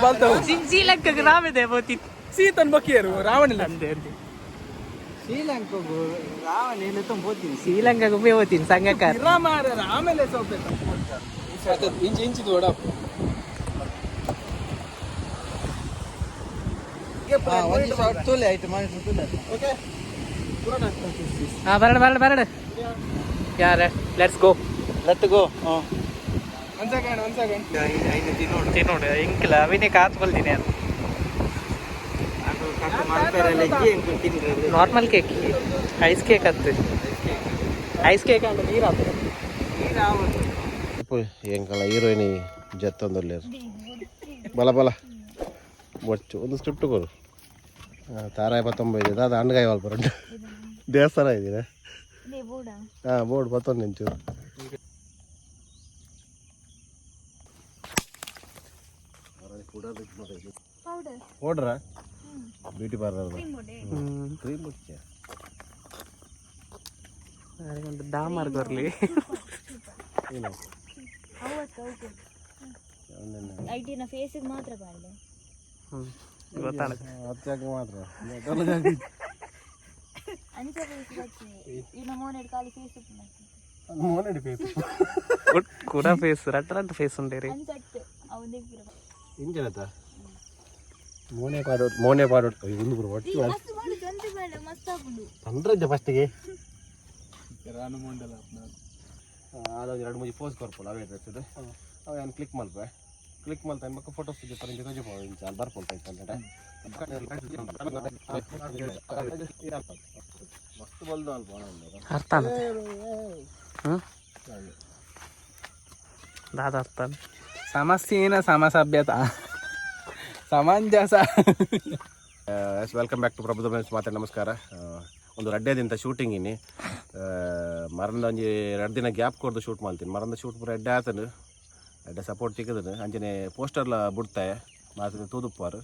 A: ಬಲ್ತವು.
C: ಶ್ರೀಲಂಕಾಗೆ ರಾಮದೆ ಬೋತಿತ್ತು.
A: ಸೀತನ್ ಬಕ್ಕಿಯರು ರಾವಣ.
C: ಅಂದೆ ಅಂದೆ.
E: ಶ್ರೀಲಂಕಾಗೂ ರಾವಣ ಎಲ್ಲ ತುಂಬೋತೀನಿ.
C: ಶ್ರೀಲಂಕಾಗೆ ಒಮ್ಮೆ ಹೋಗ್ತೀನಿ ಸಂಘಕಾರ.
A: ರಾಮ ಆಮೇಲೆ ಸ್ವಲ್ಪ ಇಂಚು ಇಂಚಿದು ಓಡಪ್ಪ.
E: ಒಂದು ಶಾರ್ಟ್ ತೂಲೆ ಆಯ್ತು ಮನುಷ್ಯ ತೂಲೆ.
A: ಓಕೆ.
C: ಹಾ, ಬರಡ ಬರಡ ಬರಡ ಯಾರ, let's go.
E: Let go.
A: One second, one second.
C: ತಿನ್ನೋಡು ಇಂಕಿಲ್ಲ ಅವಿನೇ ಕಾತು ಬಲ್ದಿನಿ ಅದು. ನಾರ್ಮಲ್ ಕೇಕ್, ಐಸ್ ಕೇಕ್ ಅತ್ತು, ಐಸ್ ಕೇಕ್ ಅಂದ್ರೆ ನೀರು ಆತು.
B: ಎಂಕಲ್ಲ ಹೀರೋಯಿನಿ ಜತ್ತೊಂದುಲ್ಲೇರು. ಬಲ ಬಲ ಬೊಚ್ಚು ಒಂದು ಸ್ಕ್ರಿಪ್ಟ್ ಕೊರು. ತಾರಾಯ ಪತ್ತೊಂಬೈದು ದಾದ ಅಂಡ್ಗಾಯಿ ವಾಲ್ಪರ ದೇವಸ್ಥಾನ ಇದ್ದೀರಾ.
D: ಇದೇ ಬೋಡ.
B: ಹಾಂ, ಬೋರ್ಡ್ ಪತ್ತೊಂದು ನಿಂಚೂರು.
D: ಪೌಡರ್.
B: ಪೌಡ್ರಾ ಬ್ಯೂಟಿ ಪಾರ್ಲರ್.
D: ಕ್ರೀಮ್ ಬೋಡೆ.
B: ಕ್ರೀಮ್ ಬೊಚ್ಚ.
C: ಒಂದು ಡಾಮರ್ ಬರ್ಲಿ.
B: ಏನು?
D: ಅವತ್ತು ಓಕೆ. ಐಟಿನ ಫೇಸಿಗೆ ಮಾತ್ರ ಪಾಡ್ಲೆ.
C: ಹ್ಞೂ, ಗೊತ್ತಾಣ.
B: ಹತ್ತು ಮಾತ್ರ.
D: ಅಂಚ ಫೇಸ್ ಬಚ್ಚಿ ಇನ್ನ ಮೋನೆಡ್ ಖಾಲಿ ಫೇಸ್.
B: ಮೋನಡಿ ಪೇಪರ್.
C: ಕೂಡ ಫೇಸ್ ರಟ್ಟ ರಟ್ಟ ಫೇಸ್ ಉಂಡೇರಿ.
D: ಅಂಚಟ್ಟು ಅವನಿಗೆ.
B: ಇಂಜನತ ಮೋನೆ ಪಾಡೋಟ್ ಮೋನೆ ಪಾಡೋಟ್ ಒಂದು ಪೂರ ಒಟ್ಟು.
D: ಮಸ್ತ್ ಮಾಡು ಜೊಂತೆ ಬೇಡ ಮಸ್ತ್ ಆಪುಂಡು.
B: ಪಂಡ್ರಜ್ಜ ಫಸ್ಟಿಗೆ ಅದೊಂದು ಎರಡು ಮೂಜಿ ಪೋಸ್ ಕೊರ್ಪುಲ್ಲ ಅವೇ ಡ್ರೆಸ್ ಇದೆ. ಅವ ಏನು ಕ್ಲಿಕ್ ಮಲ್ಪೆ, ಕ್ಲಿಕ್ ಮಲ್ತ ಬೊಕ್ಕ ಫೋಟೋಸ್ ಪರಂಜಿ ತೋಜಿ ಇಂಚ ಅಲ್ಲಿ ಬರ್ಪುಂಡು ಐತೆ. ಮಸ್ತ್ ಬಲ್ದು ಅಲ್ಪ.
C: ಅರ್ಥ ಆಗುತ್ತೆ. ಹ್ಞೂ, ದಾದ ಅರ್ಥ.
A: ಸಮಸ್ಯೇನ ಸಮಸಭ್ಯತ ಸಮಂಜಸ.
B: ಎಸ್, welcome back to ಪ್ರಭುದ ಮಾತಾಡಿ. ನಮಸ್ಕಾರ. ಒಂದು ರಡ್ಡೆ ದಿನದ ಶೂಟಿಂಗ್ ಇನ್ನಿ ಮರಂದ ಒಂಜಿ 2 ದಿನ ಗ್ಯಾಪ್ ಕೊರ್ದು ಶೂಟ್ ಮಾಡ್ತೀನಿ. ಮರಂದ ಶೂಟ್ ಪೂರ ಎಡ್ಡೆ ಆತನು, ಎಡ್ಡೆ ಸಪೋರ್ಟ್ ಸಿಕ್ಕದನು. ಅಂಚನೆ ಪೋಸ್ಟರ್ಲ ಬುಡ್ತಾಯ ಮಾತ್ರ ತೂದುಪ್ಪಾರು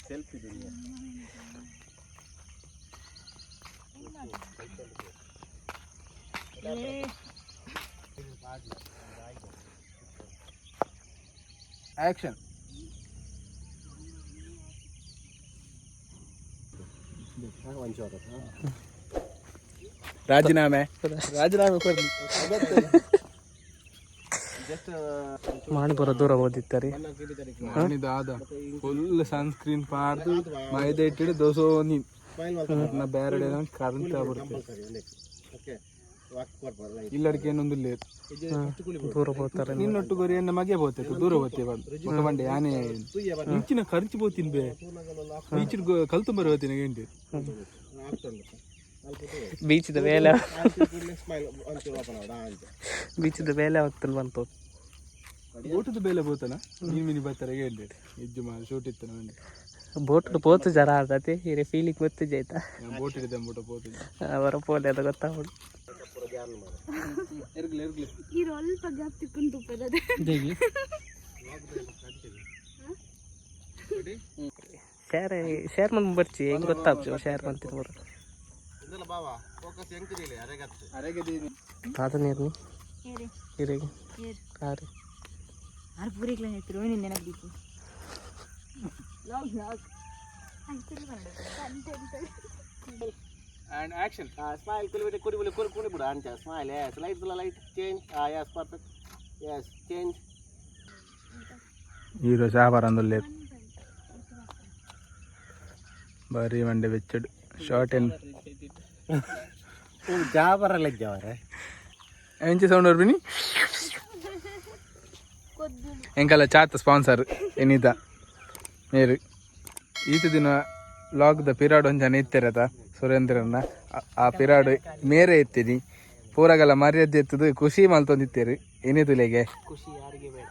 B: ಸೆಲ್ಫಿ.
A: ಆಕ್ಷನ್. ರಾಜೀನಾಮೆ, ರಾಜೀನಾಮೆ ಕೊಡ್ಲಿ.
C: ಮಾಡಿ ಬರೋ ದೂರ ಓದಿತ್ತಾರೆ.
A: ಆದ ಫುಲ್ ಸನ್ಸ್ಕ್ರೀನ್ ಪಾರ್ದು ಮೈದೆ ಇಟ್ಟಿಡು ದೋಸೋ ನೀನ್ ಬೇರೆ ಕರೆಂಟ್ ಆಗ್ಬಿಡುತ್ತೆ. ಇಲ್ಲಡಿಕೆ ಏನೊಂದು ಇಲ್ಲ.
C: ದೂರ ಹೋಗ್ತಾರೆ.
A: ನಿನ್ನೊಟ್ಟು ಗೊರಿ ಎನ್ನ ಮಗೆ ಬೋತೈತೆ, ದೂರ ಹೋಗ್ತೇವೆ ಬಂದು ಬಂಡೆ ಯಾನೇ ಇಂಚಿನ ಖರ್ಚು ಬೋತಿನ್ ಬೇ ಬೀಚ್ ಕಲ್ತು ಬರೋ ಹೋಗ್ತೀನಿ ಗಂಟೆ.
C: ಬೀಚದ ಮೇಲೆ, ಬೀಚದ ಮೇಲೆ ಹೋಗ್ತಾನೆ ಬಂತು.
A: ಊಟದ ಬೇಲೆ ಬೋತನ ನೀನ್ ಮಿನಿ ಬರ್ತಾರೆ ಗಂಟೆ ಇಜ್ಜು ಮಾ ಶೂಟ್ ಇತ್ತು ನಂಗೆ.
C: ಬೋಟ್ ಪೋತು ಜರ ಆದತಿ ಹಿರೇ ಫೀಲಿಂಗ್ ಗೊತ್ತಿಜ ಆಯ್ತಾ?
A: ಬೋಟ್ ಹಿಡಿದ ಬೋಟ ಪೋತು.
C: ಅವರ ಪೋಲೆ ಅದು ಗೊತ್ತಾಗ್ಬಿಡು.
A: ಎರ್ಗ್ಲಿ ಎರ್ಗ್ಲಿ.
D: ಈ ಅಲ್ಪ ಗ್ಯಾಪ್ ತಿಕ್ಕೊಂಡು ತುಪ್ಪದ.
C: ಶೇರ್ ಶೇರ್ ಮಂದ್ ಬರ್ಚಿ ಹೆಂಗ್ ಗೊತ್ತಾಗ್ತದೆ ಶೇರ್ ಮಂತಿನ ಬರು. ತಾತ ನೀರು.
D: ಏರಿ.
C: ಹಿರೇಗೆ.
D: ಏರ್.
C: ಆರಿ.
D: ಆರು ಪೂರಿಗ್ಲ ನೆತ್ತರು ನಿನ್ನೆ ನೆನಪು log log.
A: And action.
B: Smile Quli ಕುರಿ ಕುರಿ ಕುರಿ ಕುರಿ ಬಿಡು ಅಂಚ smile. Yes, light light change. Yes, perfect. Yes, change.
A: Hero ಶಾಬಾರ್ ಅಂದುಲ್ಲೇರು ಬಾರಿ ಮಂಡೆ ಬೆಚ್ಚಡು ಶಾರ್ಟ್ ಅಂಡ್
B: ಜಾಬರಲ್ಲ ಇದ್ದವರೆ.
A: ಎಂಚ ಸೌಂಡ್ ಬರ್ಬಿನಿ ಎಂಕಲ್ಲ ಚಾತ ಸ್ಪಾನ್ಸರ್ ಎನಿತ ಮೇರು ಈತ ದಿನ ಲಾಗ್ದ ಪಿರಾಡ್ ಒಂಜನ ಇತ್ತಿರತ ಸುರೇಂದ್ರನ್ನ ಆ ಪಿರಾಡು ಮೇರೆ ಇತ್ತೀನಿ ಪೂರಗಲ ಮರ್ಯಾದೆ ಎತ್ತದು ಖುಷಿ ಮಲ್ತೊಂದಿತ್ತೇರು ಎನಿತುಲೆಗೆ.
C: ಖುಷಿ ಯಾರಿಗೆ ಬೇಡ?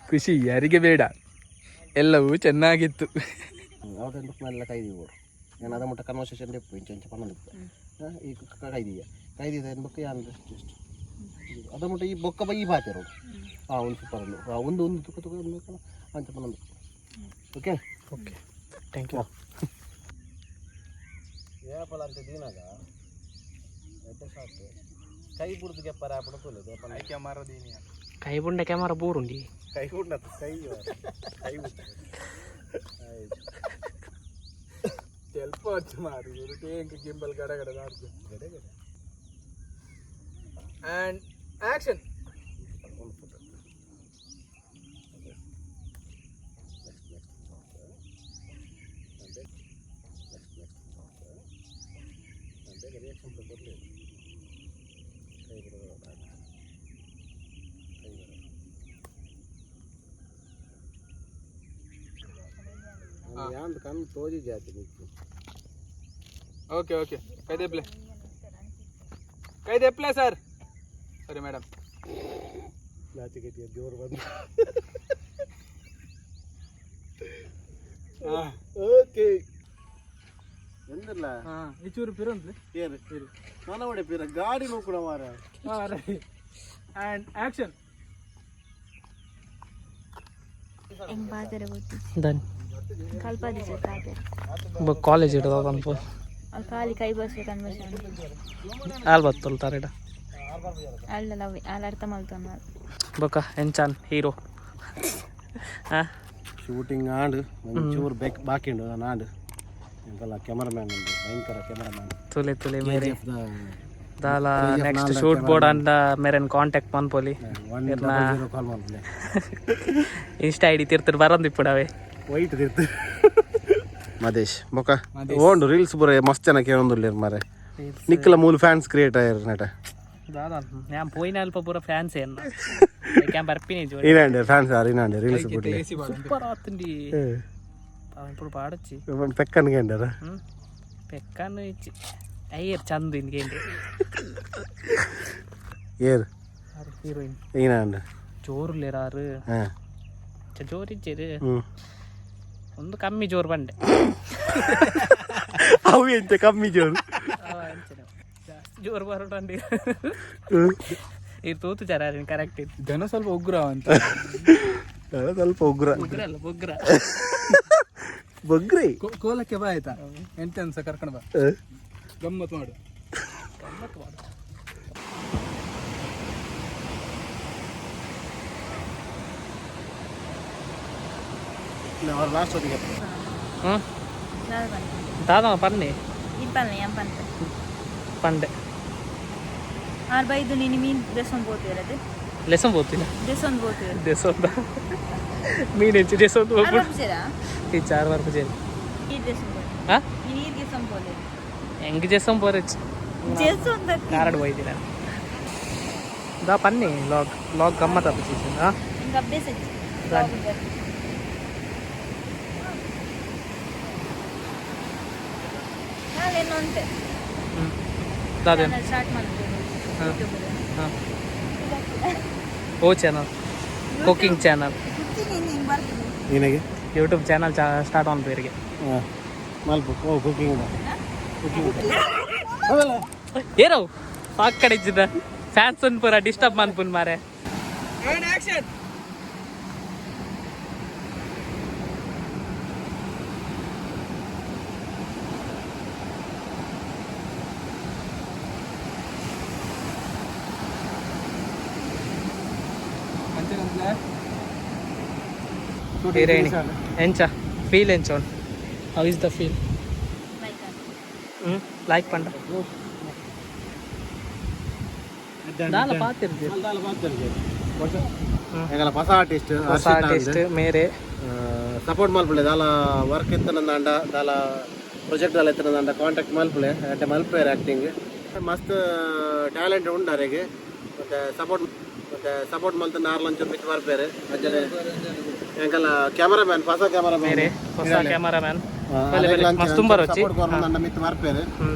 A: ಖುಷಿ ಯಾರಿಗೆ ಬೇಡ? ಎಲ್ಲವೂ ಚೆನ್ನಾಗಿತ್ತು.
B: ಅವತ್ತೊಂದು ಮೇಲೆ ಕೈದಿ ಬೋಡು ನಾನು ಅದ ಮುಟ್ಟ ಕನ್ವರ್ಸೇಷನ್ ಡೆಪ್ಪು ಇಂಚ ಇಂಚ ಪನ್ನೊಂದು ಈ ಕೈದಿಯ ಕೈದಿದ ಬೊಕ್ಕ ಯಾನ್ ಜಸ್ಟ್ ಅದ ಮುಟ್ಟ ಈ ಬೊಕ್ಕ ಬೈ ಈ ಬಾತಿರೋಡು. ಹಾಂ, ಒಂದು ಸೂಪರ್ ಅಲ್ಲ. ಹಾಂ, ಒಂದು ಒಂದು ತುಕ ತುಕ ಒಂದು ಅಂಚ ಪನ್ನೊಂದು. ಓಕೆ.
C: Okay, thank you.
B: ಏಪಲ ಅಂತ ದಿನಾಗ ಎಡ್ಡೆ ಶಾರ್ಟ್ ಕೈ ಬುಡ್ದು ಗೆಪ್ಪರ ಆಪಡ ತುಲೆ ದೇಪಲ.
C: ಕೈ ಬುಂಡ ಕ್ಯಾಮರಾ ಬೋರುಂಡಿ.
B: ಕೈ ಬುಡ್ನ ಕೈ ಕೈ ಬುಡ್ದು.
A: ತೆಲ್ಪ ಮಾರು ಟೇಂಕ್ ಗಿಂಬಲ್ ಗಡ ಗಡ ನಾಡ್ದು. And action.
B: ಒಂದು photo. Next next. Next next. ಬೇಗ ರಿಯಾಕ್ಷನ್ ಬರಲಿ. ಕೈ ಬಿಡೋದು, ಕೈ ಬಿಡೋದು. ಯಾಂದ್ ಕಣ್ಣು ತೋಜಿ ಜಾತಿ ನಿಕ್ಕು.
A: ಓಕೆ ಓಕೆ, ಕೈ ದೆಪ್ಲೆ, ಕೈ ದೆಪ್ಲೆ ಸರ್, ಸರಿ ಮೇಡಮ್.
B: ನಾಚಿಕೆಟಿಯ ಜೋರು ಬಂದು. ಓಕೆ ಎಂದಿಲ್ಲ.
A: ಹಾಂ, ಈ ಚೂರು ಪಿರಂತ್ಲೆ.
B: ಏರು ನನ್ನ ಒಡೆ ಪಿರ ಗಾಡಿ ನೋಕುಡ ಮಾರ.
A: And action.
D: ಹೆಂಗ್ ಬಾತಾರೆ ಗೊತ್ತು.
C: ಡನ್.
D: ಕಲ್ಪಾದಿ ತಾತೆ.
C: ಕಾಲೇಜ್ ಇಡೋದು ಅನ್ಪು.
D: ಅಲ್ಲಿ ಖಾಲಿ ಕೈ ಬರ್ಸ್ಬೇಕು ಕನ್ವರ್ಷನ್.
C: ಆಲ್ ಬತ್ತಲ್ ತಾರಿಡ.
D: ಅಲ್ಲ ಲವ್ ಅಲ್ಲಿ ಅರ್ಥ ಮಾಡ್ತಾನ.
C: ಬೊಕ್ಕ ಎಂಚಾನ್ ಹೀರೋ ಹಾಂ?
B: ಶೂಟಿಂಗ್ ಆಂಡ್ ಒಂಚೂರು ಬೇಕು ಬಾಕಿ ಉಂಡು ನಾನು ಆಂಡ್ ಎಂಕಲ್ಲ ಕ್ಯಾಮರಾಮ್ಯಾನ್ ಉಂಡು, ಭಯಂಕರ ಕ್ಯಾಮರಾಮ್ಯಾನ್.
C: ತುಲೆ ತುಲೆ ಮೇರೆ ದಾಲ ನೆಕ್ಸ್ಟ್ ಶೂಟ್ ಬೋರ್ಡ್ ಅಂಡ ಮೇರೆನ್ ಕಾಂಟ್ಯಾಕ್ಟ್ ಮನ್ಪೊಲಿ.
B: 100 ಕಾಲ್ ಮಾಡ್ಲೆ.
C: ಇನ್ಸ್ಟಾ ಐಡಿ ತಿರ್ತಿರ್ ಬರಂದಿಪ್ಪುಡವೆ.
B: ವೈಟ್ ತಿರ್ತು ಮದೇಶ್ ಬೊಕ ಓಂಡು ರೀಲ್ಸ್ ಪೂರ ಮಸ್ತ್ ಜನ ಕೇಳೊಂದುಲ್ಲೆರ್ ಮಾರೆ. ನಿಕ್ಕಲ ಮೂಲು ಫ್ಯಾನ್ಸ್ ಕ್ರಿಯೇಟ್ ಆಯರ್ ನಟ.
C: ದಾದ ഞാൻ പോയിന ಅಲ್ಪ ಪೂರ ಫ್ಯಾನ್ಸ್ ಏನ ಕ್ಯಾಂ ಬರ್ಪಿನಿ ಜೋಡಿ.
B: ಇನಾಂಡೆ ಫ್ಯಾನ್ಸ್ ಆರ್ ಇನಾಂಡೆ ರೀಲ್ಸ್ ಬುಡ್ಲೆ.
C: ಸೂಪರ್ ಆತುಂಡಿ ఇప్పుడు ಪಾಡೊಚ್ಚಿ.
B: ಪೆಕ್ಕನ್ ಕೇಂಡರ.
C: ಹ್ಮ್ ಪೆಕ್ಕನ್ ಇಚ್ಚಿ ಅಯ್ಯರ್ ಚಂದ ಇಂದ್ಕೇಂಡಿ.
B: ಏರ್?
C: ಹೀರೋಯಿನ್.
B: ಇನಾಂಡೆ.
C: ಜೋರುಲ್ಲೇರಾರು.
B: ಹಾಂ.
C: ಜೋರು ಇಜ್ಜೆರ್.
B: ಹ್ಞೂ.
C: ಒಂದು ಕಮ್ಮಿ ಜೋರು ಬಂಡೆ.
B: ಅವು ಎಂತ ಕಮ್ಮಿ ಜೋರು?
C: ಅಂಚನೆ ಜಾಸ್ತಿ ಜೋರು ಬರೋಟಂಡಿ ಇದು ತೂತು ಜರ ಕರೆಕ್ಟ್ ಇತ್ತು.
A: ಜನ ಸ್ವಲ್ಪ ಉಗ್ರ ಅಂತ.
B: ಸ್ವಲ್ಪ ಉಗ್ರ.
C: ಉಗ್ರ ಅಲ್ಲ, ಬೊಗ್ರ.
B: ಬಗ್ರಿ.
A: ಕೋಲಕ್ಕೆ ಬಾ ಆಯ್ತಾ, ಎಂತ ಅನ್ಸ ಕರ್ಕೊಂಡು ಬಾ, ಗಮ್ಮತ್ ಮಾಡು.
B: ಲಾಸ್ಟ್ ಹೊತ್ತಿಗೆ.
C: ಹ್ಞೂ.
D: ದಾದ ಪನ್ಪೆ?
C: ದಾದ ಪನ್ನಿ.
D: ಇಪ್ಪಲ್ಲ ಏನ್ ಪನ್ಪೆ?
C: ಪಂಡೆ.
D: ಆರ್ ಬೈದು ನೀನು ಮೀನ್ ದೆಸೊಂದು ಪೋತಿರದು.
C: ಲೆಸನ್ ಪೋತಿನ.
D: ದೆಸೊಂದು ಪೋತಿರ.
C: ದೆಸೊಂದ ಮೀನು ಹೆಚ್ಚು ದೆಸೊಂದು.
D: ಆರ್ ಬರ್ಪುಜೆರಾ?
C: ಈ ಚಾರ್ ಬರ್ಪುಜೇರಿ.
D: ನೀರ್ ದೆಸೊಂದು ಪೋಲೆ.
C: ಹಾಂ.
D: ನೀರ್ ದೆಸೊಂದು ಪೋಲೆ.
C: ಹೆಂಗ್ ಜೆಸೊಂದು ಪೋರೆಚ್.
D: ಜೆಸೊಂದು.
C: ಕಾರಡ್ ಹೋಯ್ದಿನ ದಾ ಪನ್ನಿ ಲಾಗ್ ಲಾಗ್ ಗಮ್ಮತ್ ಆಪುಜಿ, ಹಾಂ.
D: ನಿಂಗೆ ಅಭ್ಯಾಸ ಇಜ್ಜಿ.
C: ದಾನಿ?
D: ನಾವೇನು ಅಂತೆ.
C: ಹ್ಞೂ, ದಾದೇನು?
D: ಸ್ಟಾರ್ಟ್ ಮಾಡ್ಬೋದು.
C: ಹಾ.
D: ಯೂಟ್ಯೂಬ್.
C: ಹಾಂ, ಓ ಚಾನಲ್, ಕುಕಿಂಗ್ ಚಾನಲ್.
D: ಕುಕ್ಕಿಂಗ್ ಹಿಂಗೆ ಬರ್ತದೆ.
B: ನಿನಗೆ.
C: ಯೂಟ್ಯೂಬ್ ಚಾನಲ್ ಸ್ಟಾರ್ಟ್ ಮಾಡ್ಬೇರಿಗೆ.
B: ಹಾಂ, ಮಲ್ಪ. ಓ, ಕುಕಿಂಗ್ ಕುಕಿಂಗ್.
C: ಏನೋ ಸಾಕ್ ಕಡೆ ಇದ್ದ ಫ್ಯಾನ್ಸ್ ಪೂರ ಡಿಸ್ಟರ್ಬ್ ಮನ್ಪುನ್ ಮಾರೆ.
A: ಆಕ್ಷನ್.
C: ಹೀರೋಯಿಣಿ ಎಂಚ ಫೀಲ್? ಎಂಚ? How is the feel?
D: Like.
C: ಹ್ಞೂ, ಲೈಕ್ ಪಂಡ ದಾಲ ಪಾತಿರ್ದಿ.
B: ಎಂಗಲ ಹೊಸ ಆರ್ಟಿಸ್ಟ್.
C: ಹೊಸ ಆರ್ಟಿಸ್ಟ್ ಮೇರೆ.
B: ಸಪೋರ್ಟ್ ಮಲ್ಪುಲೆ. ದಾಲ ವರ್ಕ್ ಇತ್ತನಂದಾಂಡ, ದಾಲ ಪ್ರಾಜೆಕ್ಟ್ ದಾಲ ಇತ್ತನಂದಾಂಡ ಕಾಂಟ್ಯಾಕ್ಟ್ ಮಲ್ಪುಲೆ. ಅಡ್ಡೆ ಮಲ್ಪೇರ್. ಆ್ಯಕ್ಟಿಂಗ್ ಮಸ್ತ್ ಟ್ಯಾಲೆಂಟ್ ಉಂಡು ಅರೆಗೆ. ಮತ್ತೆ ಸಪೋರ್ಟ್ ಮಲ್ತ ನಾರ್ಲಂಚೂರು ಮಿತ್ ಬರ್ಪೇರು. ಅಂಚನೆ ಎಂಕಲ ಕ್ಯಾಮರಾಮ್ಯಾನ್, ಹೊಸ ಕ್ಯಾಮರಾಮ್ಯಾನ್.
C: ಮೇರೆ ಹೊಸ ಕ್ಯಾಮರಾಮ್ಯಾನ್. ಬಲೆ ಬಲೆ, ಮಸ್ತ್ ತುಂಬ ರುಚಿ.
B: ಸಪೋರ್ಟ್ ಕೊರ್ನ ಮಿತ್ ಬರ್ಪೇರು.
C: ಹ್ಞೂ.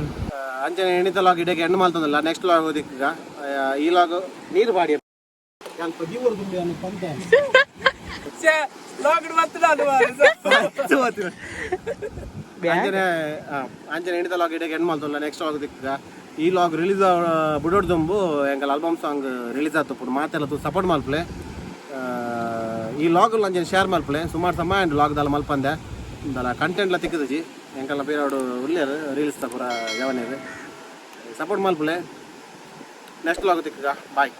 B: ಅಂಚನೆ ಎಣಿತ ಲಾಗ್ ಇಡಕ್ಕೆ ಎಂಡ್ ಮಲ್ತಂದಲ್ಲ, ನೆಕ್ಸ್ಟ್ ಲಾಗ್ ದಿಕ್ಕ. ಈ ಲಾಗ್ ನೀರು ಬಾಡಿ ಪಂತೆ.
A: ಲಾಗ್ ಮತ್ತೆ ನಾನು.
B: ಅಂಚನೆ ಅಂಚನೆ ಎಣಿತ ಲಾಗ್ ಇಡಕ್ಕೆ ಎಂಡ್ ಮಲ್ತಲ್ಲ, ನೆಕ್ಸ್ಟ್ ಲಾಗ್ ದಿಕ್ಕ. ಈ ಲಾಗ್ ರಿಲೀಸ್ ಬುಡೋಡ್ ದುಂಬು ಎಂಕಲ್ ಆಲ್ಬಮ್ ಸಾಂಗ್ ರಿಲೀಸ್ ಆತು. ಮಾತೆಲ್ಲ ಸಪೋರ್ಟ್ ಮಲ್ಪಲೆ. ಈ ಲಾಗ್ ಅಂಚನೆ ಶೇರ್ ಮಲ್ಪಲೆ. ಸುಮಾರು ಸಮ ಆ್ಯಂಡ್ ಲಾಗ್ ದಾಲ ಮಲ್ಪಂದೆ ದಾಲ ಕಂಟೆಂಟ್ಲ ತಿಕ್ಕುದುಜಿ. ಎಂಕಲ್ನ ಬೇರೆ ಉಲ್ಲೇರು ರೀಲ್ಸ್ ಪೂರ ಜವನೇರು. ಸಪೋರ್ಟ್ ಮಲ್ಪಲೆ. ನೆಕ್ಸ್ಟ್ ಲಾಗ್ ತಿಕ್ಕುಗ, ಬಾಯ್.